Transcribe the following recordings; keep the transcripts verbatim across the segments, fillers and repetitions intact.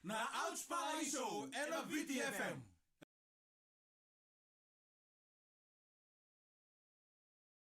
Na Ouch Palagi Show ena Viti F M.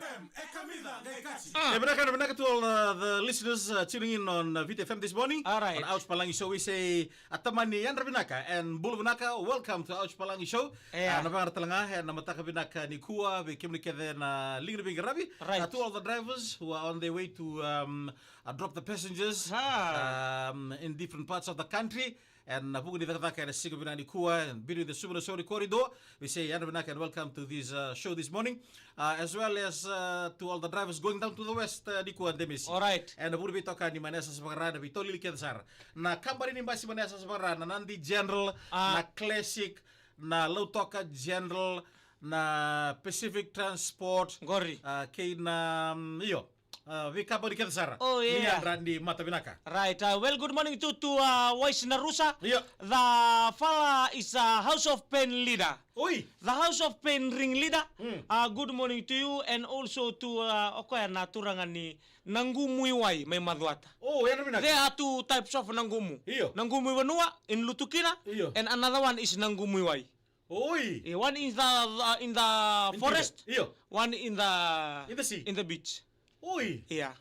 F M, e kamica qai kaci. Ah. E vinaka, na vinaka to all, uh, the listeners, uh, tuning in on, uh, Viti F M this morning. All right. On Ouch Palagi Show, we say, a tamani yadra vinaka and bula vinaka. Welcome to Ouch Palagi Show. Yeah. Uh, na vagara tale ga, e na mataka vinaka nikua, vei kemuni kece na liga ni veiqaravi. Right. Uh, to all the drivers who are on their way to, um, uh, drop the passengers, ah, um, in different parts of the country. And, uh, vuku ni cakacaka ena siga vinaka nikua, and between the Suva na Sori corridor, we say yadra vinaka and welcome to this, uh, show this morning, uh, as well as, uh, to all the drivers going down to the west, uh, nikua, Demesi. All right. And, uh, vuku ni veitokani mai na yasayasa vaka-Ra, na veitaulili kece sara. Na kabani ni basi mai na yasayasa vaka-Ra, na Nadi General, ah, na Classic, na Lautoka General, na Pacific Transport. Qori. Uh, kei na, um, io. Uh, veikabani kece sara. Oh, yeah. Ni yadra ni mata vinaka. Right. Uh, well, good morning to, to, uh, Wais Narusa. Io. The fella is a House of Pain leader. Oi. The House of Pain ring leader. Mm. Uh, good morning to you and also to, uh, o koya na turaga ni Naqumuiwai mai Macuata. Oh, yadra vinaka. There are two types of Naqumu. Io. Naqumuivanua in Lutukina. Io. And another one is Naqumuiwai. Oi. Eh, one in the, uh, in the forest. Io. One in the, in the sea, in the beach. Oi. Yeah.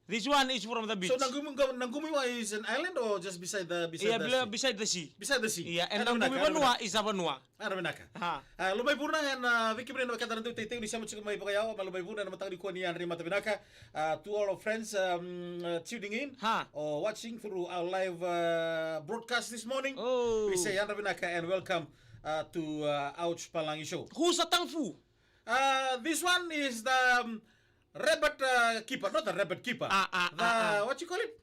This one is from the beach. So Naqumi, Naqu-, Naqumiwa is an island or just beside the, beside, yeah, the sea? Beside the sea. Beside the sea. Yeah, and Naqumivanua is a vanua. Yadra vinaka. Ah. Uh, Lomaivuna, and, uh, vei kemuni na wekada na dau teitei ni sema tiko mai vakayawa, mai Lomaivuna, na mataka nikua ni yadra ni mata vinaka. Uh, to all our friends, um, uh, tuning in, ha, or watching through our live, uh, broadcast this morning, oh, we say yadra vinaka and welcome, uh, to, uh, Ouch Palagi Show. Who's a tangfu? Uh, this one is the, um, rabbit, uh, keeper, not the rabbit keeper. Ah, ah, the, ah, ah, what you call it?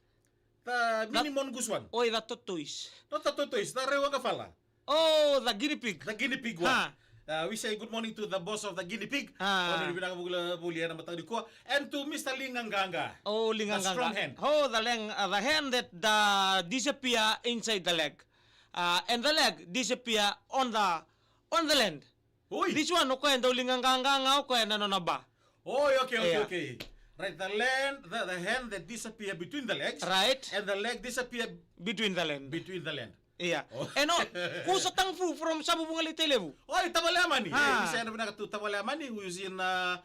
The mini mongoose one. Oi, the tortoise. Not the tortoise, the rewaqafala. Oh, the guinea pig. The guinea pig one. Ha. Uh, we say good morning to the boss of the guinea pig. Ah. Oni vinaka vula vuli ena mataka nikua. And to Mister Ligaqaqa. Oh, Ligaqaqa. The strong hand. Oh, the lang-, uh, the hand that, uh, disappear inside the leg. Uh, and the leg disappear on the, on the land. Oi. This one, o koya e dau ligaqaqa ga o koya ena nona ba. Oi, okay, okay, yeah, okay. Right, the land, the, the hand that disappear between the legs. Right. And the leg disappear between the land. Between the land. Yeah. Oh. E no, kusa tangfu from Savu Vugalei Tailevu. Oi, Tavaleamani. Ha. Eh, we say yadra vinaka to Tavaleamani, who is in, uh,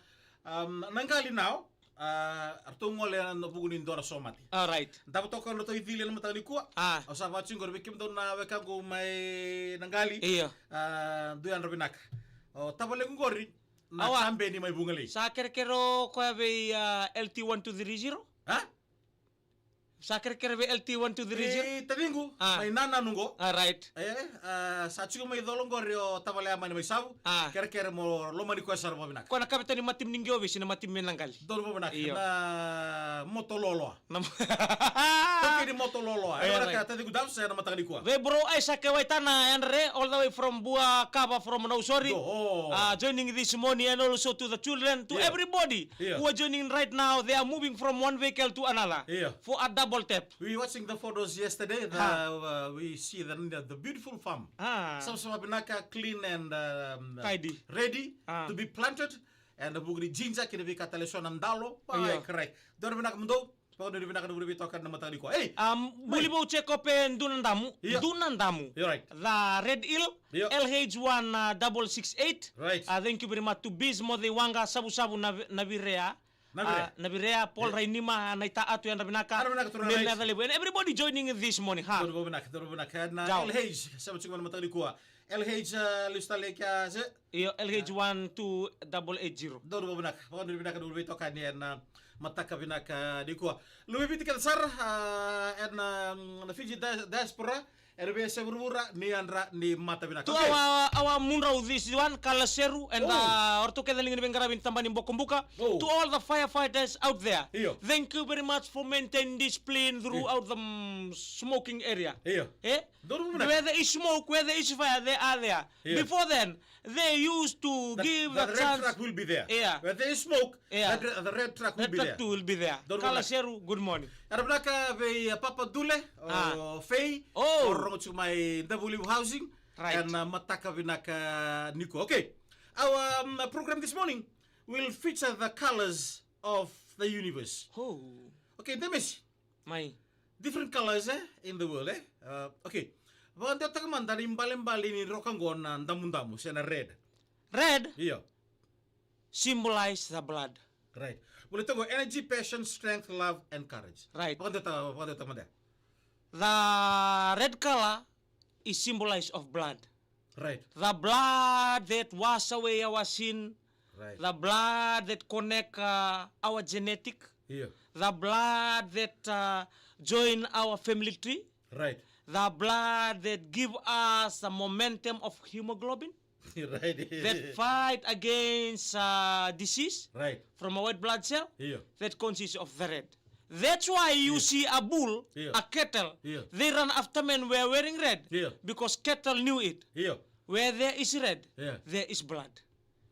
um, Naqali now. Ah, ratou gole ena vuku ni dua na somate. All right. Davo toka na ratou icili ena mataka nikua. Ah. Au sa vaka tiko qori vei kemudou na wekaqu mai Naqali. Io. Ah, dou yadra vinaka. O tavalequ qori na, awa, kabeni mai Vugalei. Sa kerekere o koya vei, ah, L T one two three zero? Ha? Sa kerekere vei L T one two three zero? Ei, taciqu, ah, mai Nananu qo. Ah, right. E, ah, sa tiko mai colo qori o Tavaleamani mai Savu. Ah. Kerekere mo lomani koya sara vakavinaka. Koya na kavetani matimi ni Qiovi, se na matimi mai Naqali. Donu vakavinaka. Io. Na moto loloa. Na mo- Toki ni moto loloa. Io, right. E vinaka taciqu Dubs ena mataka nikua. Vei bro Isaac Waitana, yadra re, all the way from Buakava, from Nausori. Do, oh. Ah, joining this morning, and also to the children, to, io, everybody, io, who are joining right now. They are moving from one vehicle to another, io, for a double tap. We watching the photos yesterday. The, ha, uh, we see the, the, the beautiful farm. Ah. Savasava vinaka, clean and, um, tidy, ready, ah, to be planted. And vuku ni ginger kei na veika tale eso na dalo. Io. Ai, correct. Donu vinaka mudou. Vakadonu vinaka na vuli veitokani na mataka nikua. Ei, um, mai. Buli vou check up e Dunadamu. Io. Dunadamu. You're right. The Red Hill, io, L H one, uh, double six eight. Right. Uh, thank you very much to Biz Moce Waqa, Savusavu na, na Virea. Na Virea. Ah, na Virea, Paul, eh, Rainima, na Ita Atu, yadra vinaka. Yadra vinaka, turaga. Mel Nacalevu. And everybody joining this morning, ha? Donu vakavinaka, donu vakavinaka. Na L H, sema tiko mai na mataka nikua. L H, ah, lesu tale kea, se? Io, L H one two double eight zero. Donu vakavinaka. Vakadonu vinaka na vuli veitokani ena mataka vinaka nikua. Luve i Viti kece sara, ah, ena, mm, na Fiji dia-, diaspora. Ena veiyasai vuravura, ni yadra ni mata vinaka. To, okay, our, our Munrau, this one, Kalaseru, and, oh, uh, o ratou kece na liga ni veiqaravi ni tabana ni Bokobuka. Oh. To all the firefighters out there. Io. Thank you very much for maintaining discipline throughout, io, the, mm, smoking area. Io. Eh? Donu vakavinaka. Where there is smoke, where there is fire, they are there. Io. Before then, they used to give the chance. The, the red truck will be there. Yeah. Where there is smoke, yeah, that re-, the red truck will be there. Red truck too will be there. Donu vakavinaka. Kalaseru, good morning. Yadra vinaka vei, uh, Papa Dule, o, ah, Fei, oh, o rorogo tiko mai Davuilevu Housing. Right. Ena, uh, mataka vinaka nikua. Okay. Our, um, program this morning will feature the colors of the universe. Oh. Okay, Demesi. Mai. Different colors, eh, in the world, eh? Uh, okay. Vakadewataka mada na ibalebale ni roka qo na damudamu se na red. Red Io. Symbolize the blood. Right. Vole toqo energy, passion, strength, love and courage. Right. Vakadewataka, vakadewataka mada. The red color is symbolize of blood. Right. The blood that wash away our sin. Right. The blood that connect uh, our genetic. Io. The blood that uh, join our family tree. Right. The blood that give us the momentum of hemoglobin Right. that fight against uh, disease Right. from a white blood cell Io. That consists of the red. That's why you see a bull, Yeah. a cattle, Yeah. they run after men were wearing red Yeah. because cattle knew it. Io. Where there is red, Yeah. there is blood.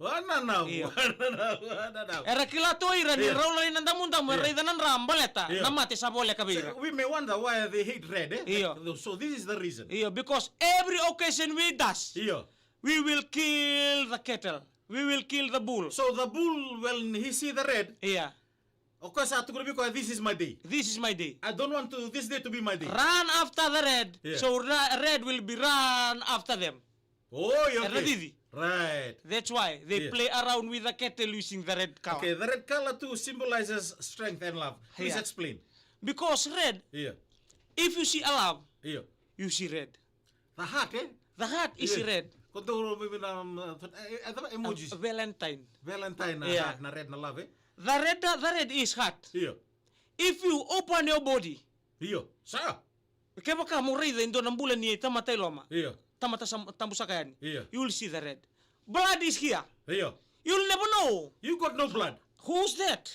Wananau, Io. wananau, wananau. Era kila tu o ira ni Yeah. rau lai na damudamu, era Yeah. raica na dra baleta Yeah. na mate sa voleka vei ira. So we may wonder why they hate red, eh? Yeah. Like, so this is the reason. Io, because every occasion we does, Io. we will kill the cattle, we will kill the bull. So the bull, when he see the red, Yeah, of course, I have to go because this is my day. This is my day. I don't want to this day to be my day. Run after the red, Yeah. So ra- red will be run after them. Oh, yeah, Era okay. Didi. Right. That's why they Yeah. play around with the cattle using the red color. Okay, the red color too symbolizes strength and love. Please Yeah. Explain. Because red, Yeah. If you see a love, Yeah. You see red. The heart, eh? The heart is Yeah. Red. Contour, maybe na um, uh, eh, eh, emojis. Uh, Valentine. Valentine, na Yeah. Heart, na red, na love, eh? The red, the red is heart. Yeah. If you open your body, Yeah. Sa. Kevaka mo raica e dua na bula ni tamata i loma. Yeah. Tamata sam- tabu saka yani. Yeah. You will see the red. Blood is here. Yeah. You'll never know. You got no blood. Who's that?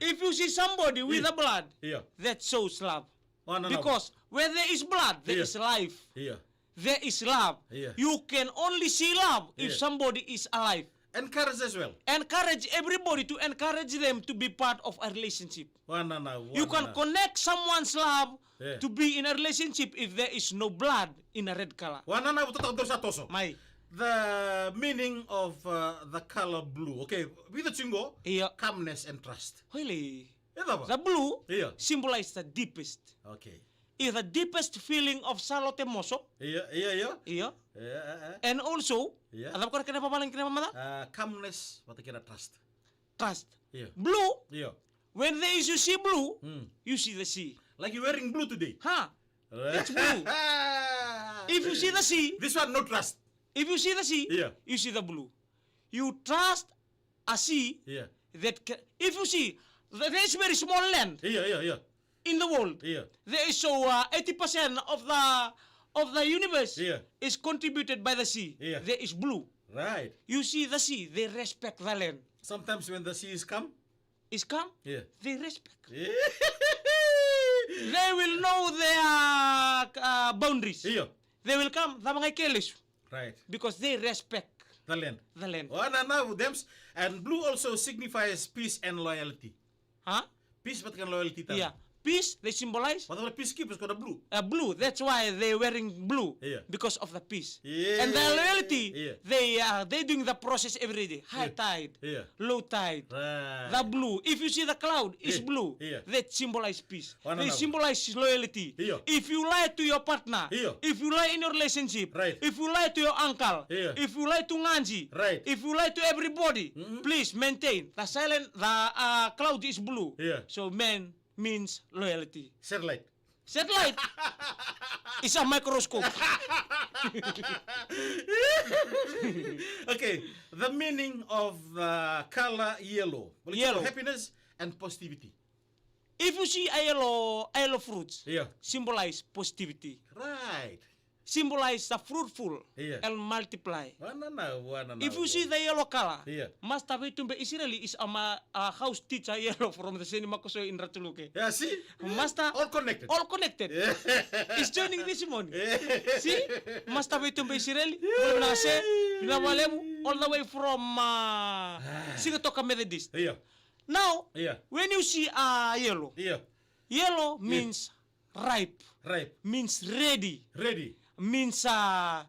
If you see somebody with Yeah. a blood, Yeah. That shows love. Oh, no, no. Because where there is blood, there Yeah. is life. Yeah. There is love. Yeah. You can only see love if Yeah. Somebody is alive. Encourage as well. Encourage everybody to encourage them to be part of a relationship. Wanana, You can wanana. Connect someone's love Yeah. To be in a relationship if there is no blood in a red color. Wanana, vuta toso, toso. Mai. The meaning of uh, the color blue. Okay, with the chingo, Yeah. Calmness and trust. Holy. E cava? The blue Yeah. Symbolize the deepest. Okay. Is the deepest feeling of salote moso. Yeah, yeah, yeah. Yeah. Yeah, uh, uh. And also, Yeah. A cava kora kena vavale kena vamada? Uh, calmness, vata kena trust. Trust. Yeah. Blue, Yeah. When there is you see blue, Mm. You see the sea. Like you're wearing blue today. Ha? It's blue. If you see the sea, This one, no trust. If you see the sea, Yeah. You see the blue. You trust a sea Yeah. That can, if you see, th- there is very small land Yeah, yeah, yeah. In the world. Yeah. There is so uh, eighty percent of the of the universe Yeah. Is contributed by the sea. Yeah. There is blue. Right. You see the sea, they respect the land. Sometimes when the sea is calm, Is calm, Yeah. They respect. Yeah. They will know their uh, boundaries. Yeah. They will come, cava ga i ke lesu. Right. Because they respect The land. The land. Wanana, dems. And blue also signifies peace and loyalty. Huh? Peace but can loyalty tale. Yeah. Peace, they symbolize. But the peacekeepers got a blue. Uh, blue. That's why they wearing blue. Yeah. Because of the peace. Yeah. And the loyalty, Yeah. They are they doing the process every day. High Yeah. Tide, Yeah. Low tide. Right. The blue. If you see the cloud, it's Yeah. blue. Yeah. That symbolize peace. One They another. Symbolize loyalty. Yeah. If you lie to your partner, Yeah. If you lie in your relationship, Right. If you lie to your uncle, Yeah. If you lie to Nganji, Right. If you lie to everybody, Mm-hmm. Please maintain the silent. The uh, cloud is blue. Yeah. So man means loyalty. Satellite. Satellite is a microscope. Okay, the meaning of the color yellow. Well, it's Yellow. Happiness and positivity. If you see a yellow, a yellow fruits, Yeah. Symbolize positivity. Right. Symbolize the fruitful Yeah. And multiply. Wanana, wanana. If you see the yellow color, Yeah. Master Veitumbe Isireli is a, ma- a house teacher yellow from the Seni Makoso in Ratuluke. Yeah, see? Master, All connected. All connected. Yeah. Is joining this morning. Yeah. See? Master Veitumbe Isireli, Vula Vinase, Vinavalevu, all the way from uh, Sigatoka Methodist. Yeah. Now, Yeah. When you see a uh, yellow, Yeah. Yellow means ripe, Right. Means ready, Ready. Means uh,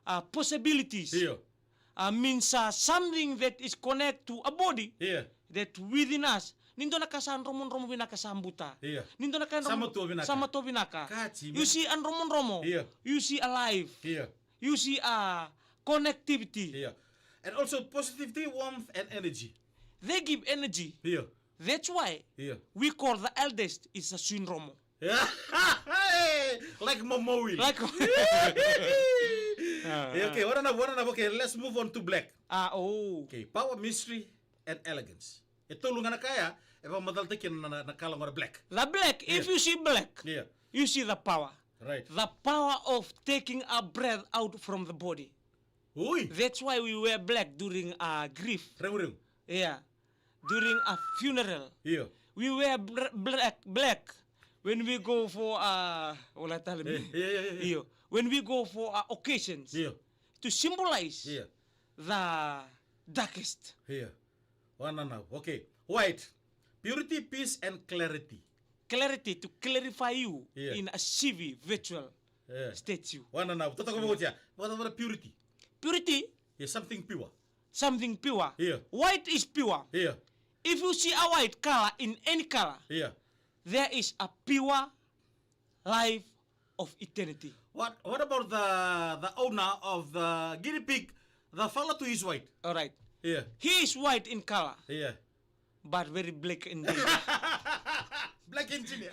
uh, possibilities, Yeah. Uh, means uh, something that is connect to a body Yeah. That within us Ni dua na ka sa dromodromo vinaka sa buta. Io. Ni dua na ka sa matua vinaka. Sa matua vinaka. You see a dromodromo. Io. You see a life. Io. You see a connectivity. Io. And also positivity, warmth and energy. They give energy. Io. That's why io. We call the eldest is a sui dromo. Like Momo will. Like uh, okay, what another, what another? Okay, let's move on to black. Ah, oh. Okay, power, mystery, and elegance. E tolu ga na ka ya e vakamacalataki kina na, na, na kala gona black. The black, yeah. If you see black, yeah. You see the power. Right. The power of taking a breath out from the body. Ui. That's why we wear black during uh, grief. Regu regu. Yeah. During a funeral. Io. We wear black black when we go for uh, ola tale me. Io. When we go for uh, occasions. Io. To symbolize the darkest. Io. Wanana. Okay. White. Purity, peace and clarity. Clarity to clarify you in a C V virtual statue. Wanana. Totoko mo tia. Wanana purity. Purity. Is something pure. Something pure. Yeah. White is pure. Yeah. If you see a white color in any color, yeah. There is a pure life of eternity. What what about the the owner of the guinea pig? The fella too is white. All right. Yeah. He is white in color. Yeah. But very black indeed. Black engineer.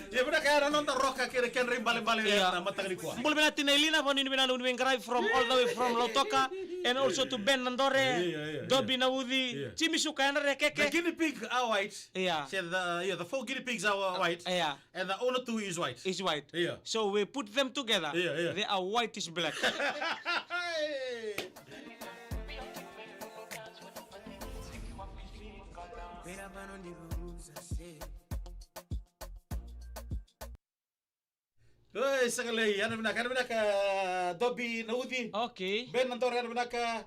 Ia vinaka, era noda roka kei na kedra ibalebale ena mataka nikua. Bula vinaka tina i Lina, vakanuinui vinaka na veiqaravi from all the way from Lautoka, and also to Ben Nadore, Dobi Nauci, Jimmy Suka, Edra Rekeke. The guinea pig are white. Yeah. Say the, yeah, the four guinea pigs are white. Yeah. And the owner too is white. Is white. Yeah. So we put them together. Yeah, yeah. They are white is black. Oi, sakalei, ana vinaka, ana vinaka, Dobi Nauci. Okay. Ben Nadore, ana vinaka,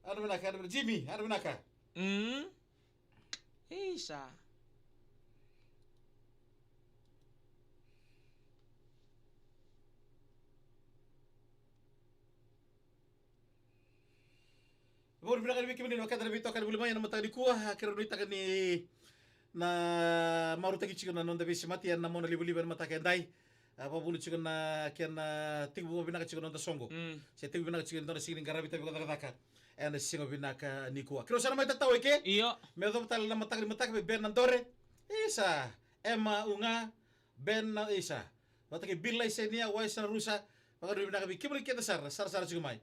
ana vinaka, ana vinaka, Jimmy, ana vinaka. Mm. Isa. Vakavinavinaka vei kemuni na wekada na veitokani voli mai ena mataka nikua, keirau nuitaka ni na marautaki tiko na noda veisemati ena monalivaliva ena mataka edai. A, vakavuna tiko na kena tekivu vinaka tiko na noda soqo. Mm. Se tekivu vinaka tiko na noda siga ni qaravi tavi vakacakacaka. Ena siga vinaka nikua. Keirau sa na mai tatau eke. Io. Me yacova tale na mataka ni mataka vei Ben Nadore. Isa. Ema Uga. Ben na isa. Vata kei Bilai Senia, Waisa na Rusa. Vakanuinui vinaka vei kemuni kece sara, sarasara tiko mai.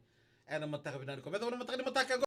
Ena mataka vinaka nikua. Me yacova na mataka ni mataka.